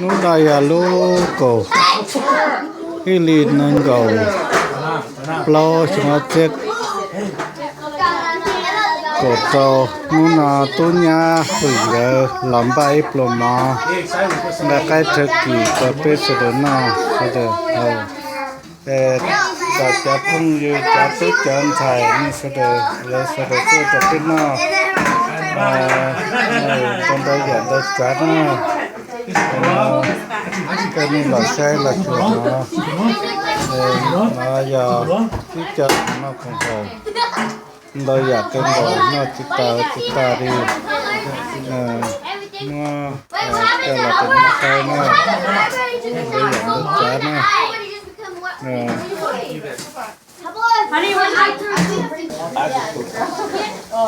Hnub no yog lub kaum ib hlis nees nkaum plaub xyoo ob txhiab kaum rau. Hnub no tub nyab Fwm nkawd los npaj ib pluag mov nqa qaib turkey rau peb sawv daws noj sawv daws. Kom cov phooj ywg cov tub cov ntxhais nej sawv daws, lawv sawv daws tuaj rau peb noj ntau ntau yam ntau tsav na. Koj nej los saib los xyuas no, no yog ib co khoom noj khoom haus ntau yam kawg nkaus, noj tsis tas tsis tas li. Muab coj los rau nej saib na, ntau yam ntau tsav na.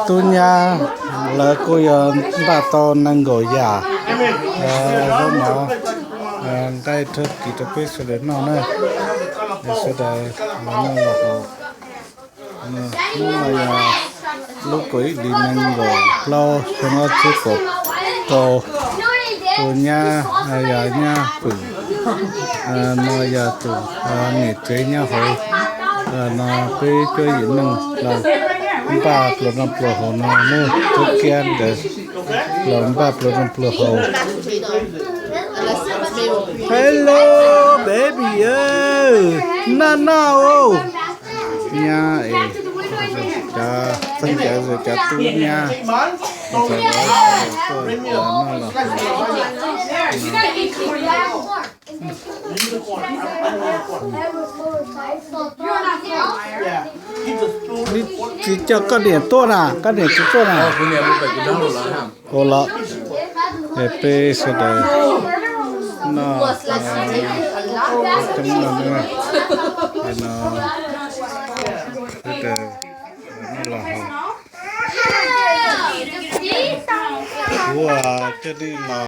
Tub nyab lawv kuj yog npaj tau nees nkaum yam zaub mov nqa turkey rau peb sawv daws noj na. Sawv daws los noj los haus. Hnub no yog lub kaum ib hlis nees nkaum plaub xyoo ob txhiab kaum rau. Tus nyab yog nyab Fwm, no yog tus niam tsev nyob hauv no, peb cuab yim neej los npaj pluas noj pluas haus no, muab tub kiab nkawd los npaj pluas noj pluas haus. Hello baby, noj noj. Nyab es, cov txheeb cov ze cov tub nyab, tuaj noj los. Tsis coj koj niam tuaj na, koj niam tsis tuaj na. Ua los, es peb sawv daws noj coob no na, no sawv daws noj los haus. Kuv coj nej los